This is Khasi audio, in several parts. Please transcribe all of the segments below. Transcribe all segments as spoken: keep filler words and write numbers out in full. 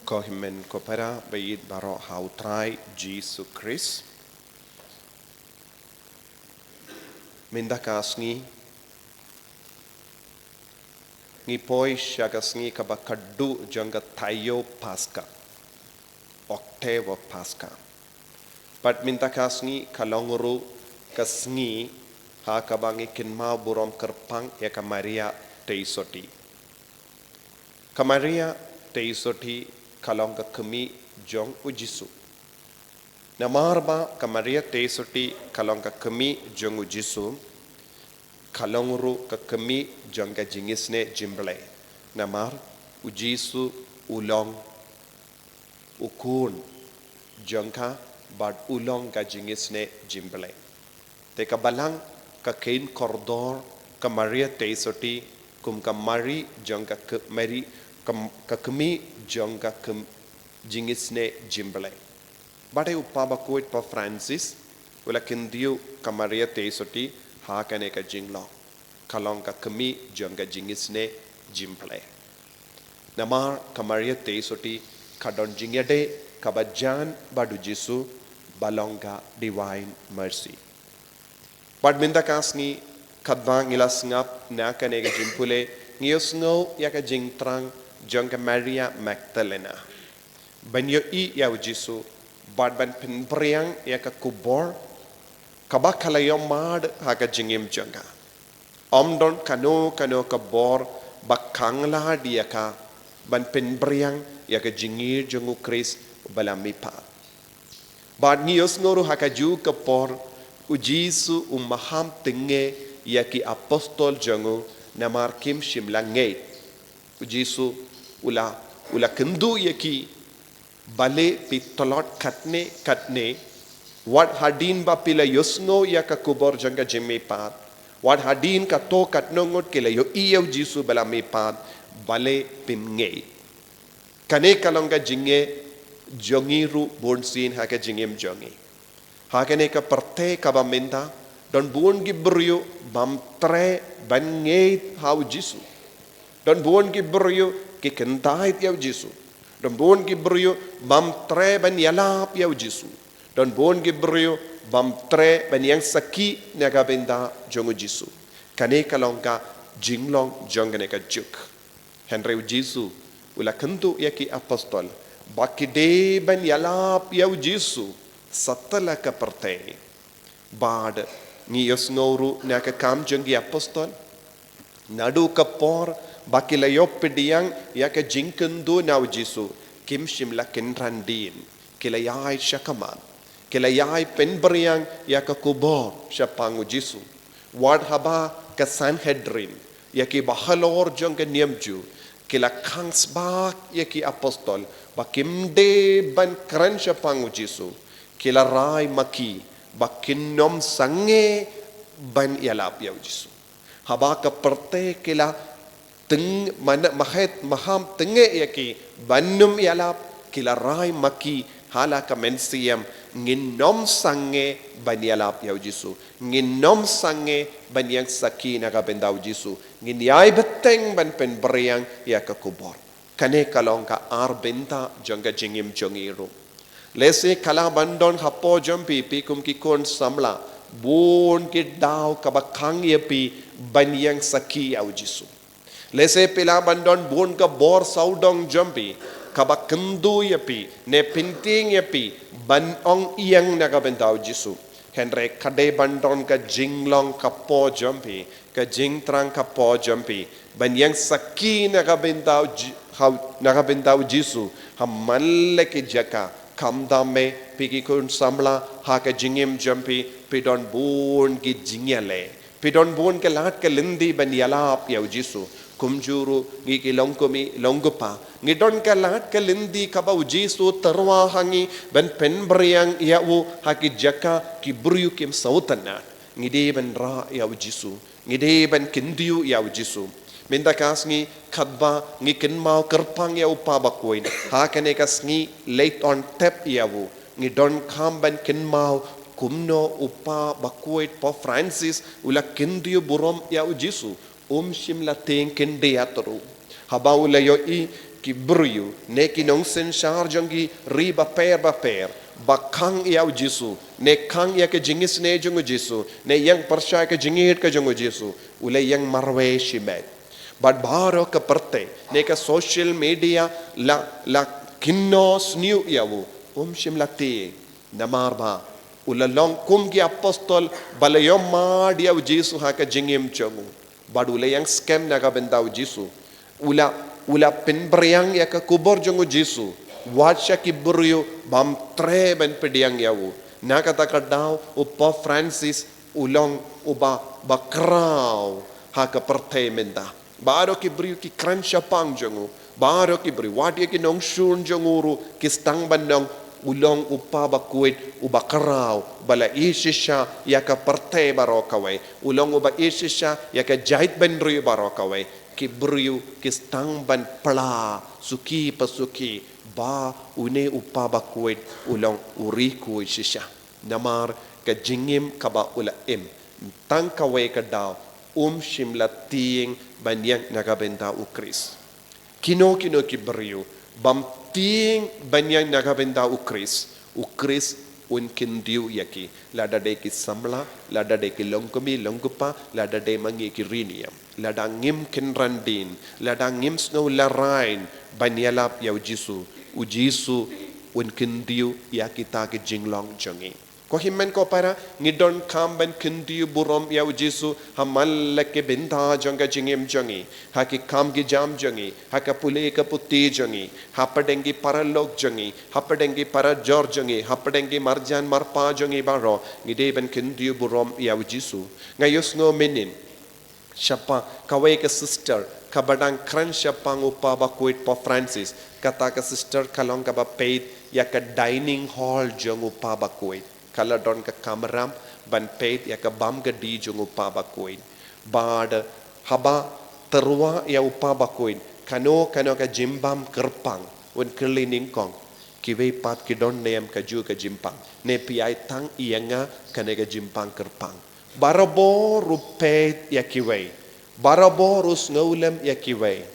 Ko hynmen ko para ba ïeit baroh ha u Trai Jisu Khrist. Mynta ka sngi ngi poi sha ka sngi kaba khatduh jong ka taïew Paska, Octave of Paska. Bad mynta ka sngi ka long ruh ka sngi ha kaba ngi kynmaw burom kyrpang ïa ka Maria Theisotti. Ka Maria Theisotti ka long ka kmie jong u Jisu. Namar ba ka Maria Theisotti ka long ka kmie jong u Jisu, ka long ruh ka kmie jong ka jingisynei jingblei. Namar u Jisu u long u khun jong ka bad u long ka jingisynei jingblei. Te ka Balang ka kheiñ kordor ka Maria Theisotti kum ka Mari jong ka k-, Mari ka, ka kmie jong ka km-, jingisynei jingblei. Bad u Papa bakhuid Pope Francis u la kyntiew ka Maria Theisotti ha kane ka jinglong. Ka long ka kmie jong ka jingisynei jingblei. Namar ka Maria Theisotti ka don jingïadei kaba jan bad u Jisu ba long ka Divine Mercy. Bad mynta ka sngi katba ngi la sngap na kane ka jingpule ngi ïohsngew ïa ka jingthrang jong ka Maria Magdalena ban ïohi ïa u Jisu bad ban pynphriang ïa ka khubor kaba ka la ïoh mad ha ka jingim jong ka. Ym don kano kano ka bor ba khang lad ïa ka ban pynphriang ïa ka jingïeit jong u Khrist ba la mihpat. Bad ngi ïohsngew ruh ha kajuh ka por u Jisu u maham tyngngew ïa ki apostol jong u namar kim shym la ngeit. U Jisu u la, u la kynduh ïa ki, balei phi tlot katne katne, wat hadien ba phi la ïohsngew ïa ka khubor jong ka jingmihpat, wat hadien katto katno ngut ki la ïohi ïa u Jisu ba la mihpat, balei phim ngeit. Kane ka long ka jingeh jong ngi ruh bunsien ha ka jingim jong ngi. Ha kane ka pyrthei kaba mynta don bun ki briew bym treh ban ngeit ha u Jisu. Don bun ki briew ki kyntait ïa u Jisu. Don bun ki briew bym treh ban ïalap ïa u Jisu. Don bun ki briew bym treh ban ïeng sakhi na ka bynta jong u Jisu. Kane ka long ka jinglong jong kane ka juk. Hynrei u Jisu u la kynduh ïa ki apostol ba ki dei ban ïalap ïa u Jisu satlak ka pyrthei. Bad ngi ïohsngew ruh na ka kam jong ki apostol, naduh ka por ba ki la ïoh pdiang ïa ka jingkynduh na u Jisu, kim shym la kynran dien. Ki la ïai sha khmat, ki la ïai pynphriang ïa ka khubor shaphang u Jisu. Wat haba ka Sanhedrin, ïa ki bahalor jong ka niam Jiw, ki la khang sbak ïa ki apostol ba kim dei ban kren shaphang u Jisu, ki la rai ma ki ba kin ym sangeh ban ïalap ïa u Jisu. Haba ka pyrthei ki la teng, mana, mahet, maham tyngngew ïa ki ban ym ïalap, ki la rai ma ki ha la ka mynsiem, ngin ym sangeh ban ïalap ïa u Jisu, ngin ym sangeh ban ïeng sakhi na ka bynta u Jisu, ngin ïai bteng ban pynphriang ïa ka khubor. Kane ka long ka ar bynta jong ka jingim jong ngi ruh. Lehse ka lah ban don hapoh jong phi, phi kum ki khun samla, bun ki daw kaba khang ïa phi ban ïeng sakhi ïa u Jisu. Lehse phi lah ban don bun ka bor sawdong jong phi kaba kynduh ïa phi ne pyntieng ïa phi ban ong ïeng na ka bynta u Jisu. Hynrei ka dei ban don ka jinglong hapoh jong phi, ka jingthrang hapoh jong phi ban ïeng sakhi na ka bynta u Ji-, ha-, na ka bynta u Jisu ha man la ki jaka. Khamtam eh phi ki khun samla, ha ka jingim jong phi phi don bun ki jingïaleh. Phi don bun ka lad ka lynti ban ïalap ïa u Jisu. Kumjuh ruh ngi ki longkmie longkpa, ngi don ka lad ka lynti kaba u Jisu u tyrwa ha ngi ban pynphriang ïa u ha ki jaka ki briew kim sngewtynnad. Ngi dei ban rah ïa u Jisu, ngi dei ban kyntiew ïa u Jisu. Mynta ka sngi katba ngi kynmaw kyrpang ïa u Papa bakhuid ha kane ka sngi leit on tep ïa u, ngi donkam ban kynmaw kumno u Papa bakhuid Pope Francis u la kyntiew burom ïa u Jisu. Um shym la tieng khyndiat ruh. Haba u la ïohi ki briew, ne ki nongsynshar jong ki ri bapher bapher, ba khang ïa u Jisu, ne khang ïa ka jingisynei jong u Jisu, ne ïeng pyrshah ka jingïeit ka jong u Jisu, u la ïeng marwei shimet. Bad baroh ka pyrthei, ne ka social media, la, la kynnoh sniew ïa u, um shym la tieng. Namar ba u la long kum ki apostol ba la ïohmad ïa u Jisu ha ka jingim jong u. Bad u la ïeng skhem na ka bynta u Jisu. U la, u la pynphriang ïa ka kubur jong u Jisu. Wat sha ki briew bym treh ban pdiang ïa u. Na kata ka daw u Pope Francis u long uba, ba khraw ha ka pyrthei mynta. Baroh ki briew ki kren shaphang jong u. Baroh ki briew, wat ïa ki nongshun jong u ruh ki sdang ban ong, u long u Pa bakhuid, uba khraw, ba la ïeit shisha ïa ka pyrthei baroh kawei. U long uba ïeit shisha ïa ka jaitbynriew baroh kawei. Ki briew ki sdang ban pla suki pa suki ba une u Pa bakhuid u long u riewkhuid shisha. Namar ka jingim kaba u la im, tang kawei ka daw, um shym la tieng ban ïeng na ka bynta u Khrist. Kino kino ki briew bym tieng ban ïeng na ka bynta u Khrist, u Khrist un kyntiew ïa ki, lada dei ki samla, lada dei ki longkmie longkpa, lada dei ma ngi ki riewniam. Lada ngim kynran dien, lada ngim sngew lehrain ban ïalap ïa u Jisu, u Jisu un kyntiew ïa kita ki jinglong jong ngi. Ko hynmen ko para, ngi donkam ban kyntiew burom ïa u Jisu ha man la ki bynta jong ka jingim jong ngi, ha ki kam ki jam jong ngi, ha ka pule ka puthi jong ngi, hapdeng ki paralok jong ngi, hapdeng ki parajor jong ngi, hapdeng ki marjan marpa jong ngi baroh, ngi dei ban kyntiew burom ïa u Jisu. Nga ïohsngew mynnin shaphang kawei ka sister kaba dang kren shaphang u Pa bakhuid Pope Francis. Kata ka sister ka long kaba peit ïa ka dining hall jong u Pa bakhuid. Ka la don ka kamram ban peit ïa ka bam ka dih jong u Pa bakhuid. Bad haba tyrwa ïa u Pa bakhuid, kano kano ka jingbam kyrpang, un kylli nyngkong, kiwei pat ki don ne em kajuh ka jingpang, ne phi ai tang ïa nga kane ka jingpang kyrpang. Barabor u peit ïa kiwei. Barabor u sngewlem ïa kiwei.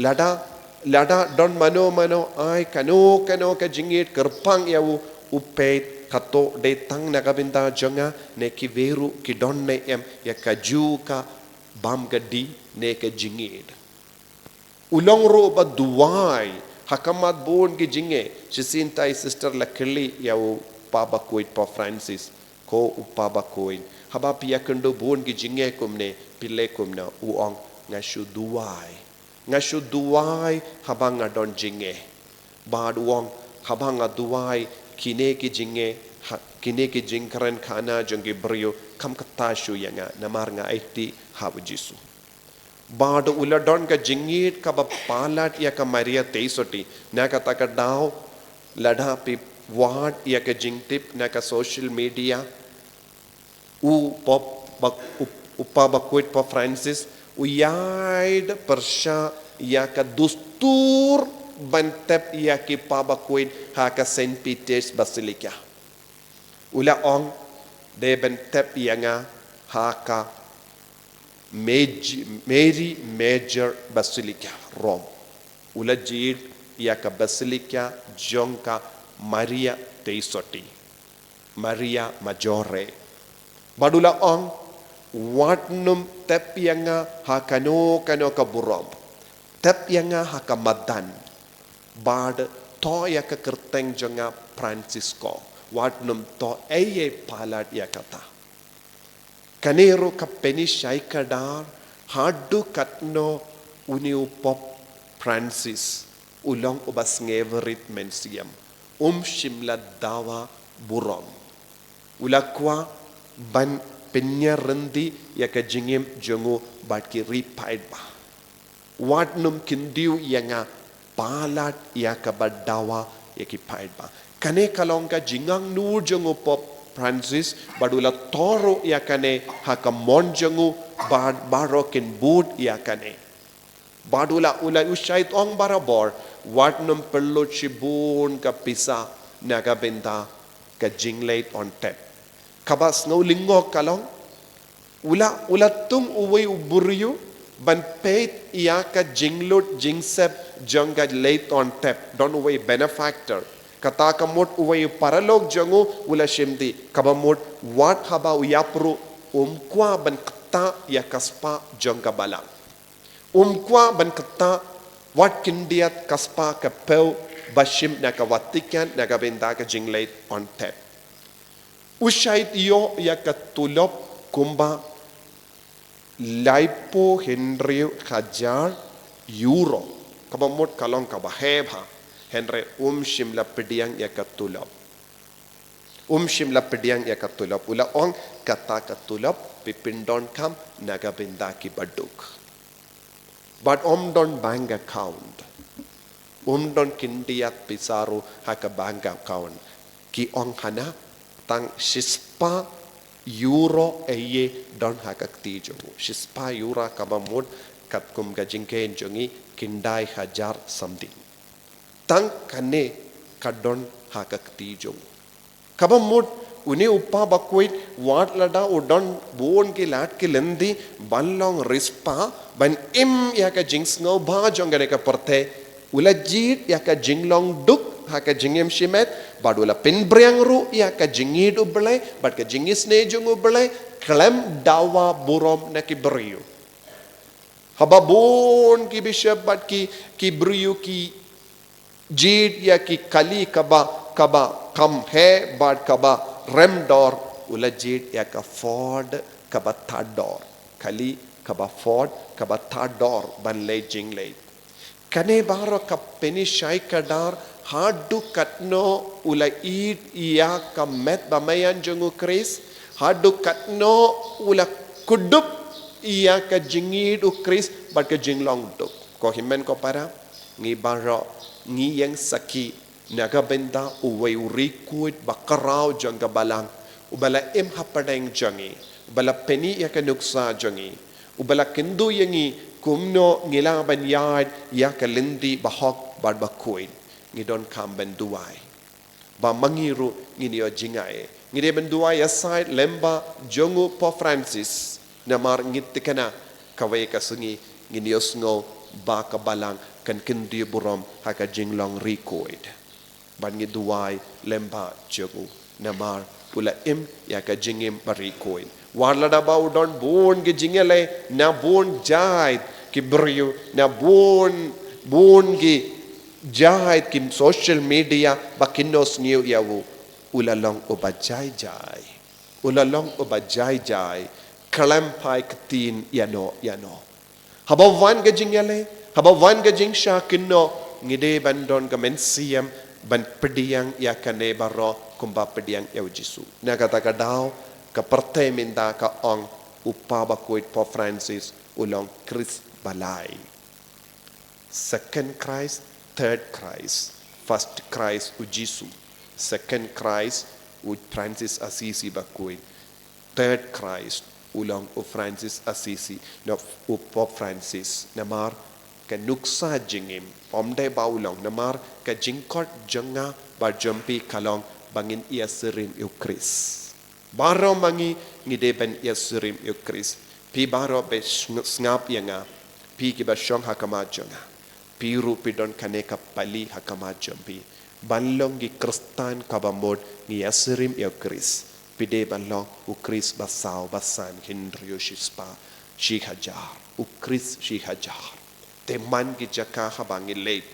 Lada, lada don mano mano ai kano kano ka jingïeit kyrpang ïa u, u peit, kato dei tang na ka bynta jong nga ne kiwei ruh ki don ne em ïa kajuh ka bam ka dih ne ka jingïeit. U long ruh ba duwai ha khmat bun ki jingeh. Shisien tai sister la kylli ïa u Pa bakhuid Pope Francis, ko u Pa bakhuid, haba phi ïakynduh bun ki jingeh kumne, phi leh kumno? U ong, nga shu duwai. Nga shu duwai haba nga don jingeh. Bad u ong, haba nga duwai, kine ki jingeh, ha, kine ki jingkren khana jong ki briew kam kata shuh ïa nga, namar nga aiti ha u Jisu. Bad u la don ka jingïeit kaba palat ïa ka Maria Theisotti. Na kata ka daw, lada phi wad ïa ka jingtip na ka social media, u Pope bak-, u, u Pa bakhuid Pope Francis u ïaid pyrshah ïa ka dustur ban tep ïa ki Pa bakhuid ha ka Saint Peter's Basilica. U la ong, dei ban tep ïa nga ha ka Maj-, Mary Major Basilica, Rome. U la jied ïa ka Basilica jong ka Maria Theisotti, Maria Maggiore. Bad u la ong, wat nym tep ïa nga ha kano kano ka burom. Tep ïa nga ha ka madan. Bad thoh ïa ka kyrteng jong nga Francisco. Wat nym thoh ei ei palat ïa kata. Kane ruh ka pynshai kdar, haduh katno une u Pope Francis u long uba sngewrit mynsiem, um shym la dawa burom. U la kwah ban pynïaryndi ïa ka jingim jong u bad ki ri paidbah. Wat nym kyntiew ïa nga palat ïa kaba dawa ïa ki paidbah. Kane ka long ka jingangnud jong u Pope Francis, bad u la thoh ruh ïa kane ha ka mon jong u bad baroh kin bud ïa kane. Bad u la, u la u shait ong barabor, wat nym pynlut shibun ka pisa na ka bynta ka jingleit on tep. Kaba sngew lyngkot ka long, u la, u la tung uwei u briew Ban peit ïa ka jinglut jingsep jong ka leit on tep, don uwei benefactor. Kata ka mut uwei u paralok jong u u la shim dih, kaba mut wat haba u ïap ruh um kwah ban ktah ïa ka spah jong ka balang. Um kwah ban ktah wat khyndiat ka spah ka phew ba shim na ka Vatican na ka bynta ka jingleit on tep. U shait ïoh ïa ka tulop kumba laiphew hynriew hajar euro. Kaba mut ka long kaba heh bha. Hynrei um shym la pdiang ïa ka tulop. Um shym la pdiang ïa ka tulop. U la ong kata ka tulop phi pyndonkam na ka bynta ki baduk. Bad ym don bank account. Um don khyndiat pisa ruh ha ka bank account. Ki ong hana tang shispah euro ei ei don ha ka kti jong u. Shispah euro kaba mut katkum ka jingkheiñ jong ngi khyndai hajar something. Tang kane ka don ha ka kti jong u. Kaba mut une u pa ba khuid wat lada u don bun ki lad ki lynti ban long riewspah ban im ïa ka jingsngewbha jong kane ka pyrthei, u la jied ïa ka jinglong duk ha ka jingim shimet bad u la pynphriang ruh ïa ka jingïeit U Blei bad ka jingisynei jong U Blei khlem dawa burom na ki briew. Haba bun ki bishop bad ki, ki briew ki jied ïa ki kali kaba, kaba kham heh bad kaba rem dor, u la jied ïa ka Ford kaba tad dor. Kali kaba Ford kaba tad dor ban leit jingleit. Kane baroh ka pynshai kdar haduh katno u la ïeit ïa ka met ba meiñ jong U Khrist, haduh katno u la kdup ïa ka jingïeit U Khrist bad ka jinglong duk. Ko hynmen ko para, ngi baroh ngi ïeng sakhi na ka bynta uwei u riewkhuid ba khraw jong ka balang, uba la im hapdeng jong ngi, uba la pyni ïa ka nuksa jong ngi, uba la kyntu ïa ngi kumno ngi lah ban ïaid ïa ka lynti ba hok bad ba khuid. Ngi donkam ban duwai. Ba ma ngi ruh ngin ïoh jngai. Ngi dei ban duwai ïasaid lyngba jong u Pope Francis. Namar ngi thikna kawei ka sngi ngin ïohsngew ba ka balang kan kyntiew burom ha ka jinglong riewkhuid. Bad ngi duwai lyngba jong u. Namar u la im ïa ka jingim ba riewkhuid. Wat lada ba u don bun ki jingïaleh na bun jait ki briew, na bun, bun ki jait ki social media ba kin ïohsngew ïa u. U la long uba jai jai. U la long uba jai jai. Khlem phai ktien ïano ïano. Haba wan ka jingïaleh, haba wan ka jingshah kynnoh, ngi dei ban don ka mynsiem ban pdiang ïa kane baroh kumba pdiang ïa u Jisu. Na kata ka daw ka pyrthei mynta ka ong u pa ba khuid Pope Francis u long Khrist ba lai. Second Christ, third Christ, first Christ u Jisu. Second Christ u Francis Assisi ba khuid. Third Christ u long u Francis Assisi, na u Pope Francis. Namar ka nuksa jingim, ym dei ba u long, namar ka jingkhot jong nga bad jong phi ka long ba ngin ïasyriem ïa u Khrist. Baroh ma ngi ngi dei ban ïasyriem ïa u Khrist. Phi baroh ba sng-, sngap ïa nga, phi kiba shong ha khmat jong nga. Phi ruh phi don kane ka pali ha khmat jong phi. Ban long ki Khristan kaba mut ngi ïasyriem ïa u Khrist. Phi dei ban long u Khrist ba saw, ba san, hynriew, shispah, shi hajar. U Khrist shi hajar. Te man ki jaka haba ngi leit,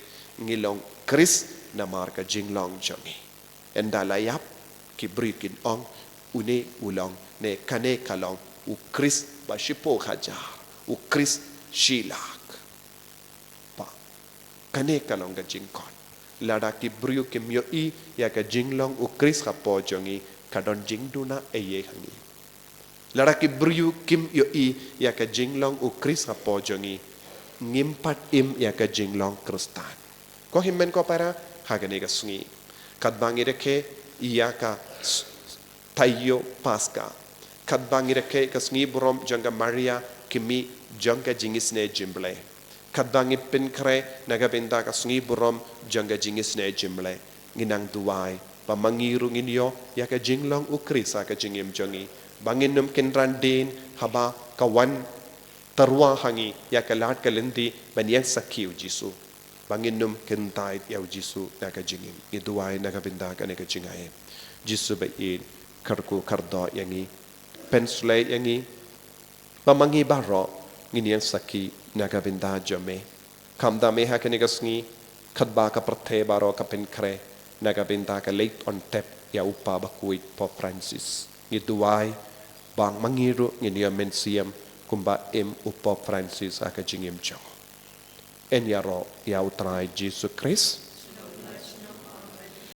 ngi long Khrist namar ka jinglong jong ngi. Ynda la ïap ki briew kin ong une u long ne kane ka long u Khrist ba shiphew hajar, u Khrist shi lak. Ba kane ka long ka jingkhot. Lada ki briew kim ïohi ïa ka jinglong u Khrist hapoh jong ngi, ka don jingduna ei ei ha ngi. Lada ki briew kim ïohi ïa ka jinglong u Khrist hapoh jong ngi, ngim pat im ïa ka jinglong Khristan. Ko hynmen ko para, ha kane ka sngi, katba ngi rakhe ïa ka s-, taïew Paska, katba ngi rakhe ka sngi burom jong ka Maria, kmie jong ka jingisynei jong U Blei, katba ngi pynkhreh na ka bynta ka sngi burom jong ka jingisynei jong U Blei, ngi nang duwai ba ma ngi ruh ngin ïoh ïa ka jinglong u Khrist ha ka jingim jong ngi, ba ngin ym kynran dien haba ka wan tyrwa ha ngi ïa ka lad ka lynti ban ïeng sakhi ïa u Jisu, ba ngin ym kyntait ïa u Jisu na ka jingim. Ngi duwai na ka bynta kane ka jingai. Jisu ba ïeit, kyrkhu kyrdoh ïa ngi, pynshlei ïa ngi, ba ma ngi baroh ngin ïeng sakhi na ka bynta jong me. Kham da me ha kane ka sngi, katba ka pyrthei baroh ka pynkhreh na ka bynta ka leit on tep ïa u Kpa Bakhuid Pope Francis, ngi duwai ba ma ngi ruh ngin ïoh mynsiem kumba im u Pope Francis ha ka jingim jong u. Yn ïaroh ïa u Trai Jisu Khrist,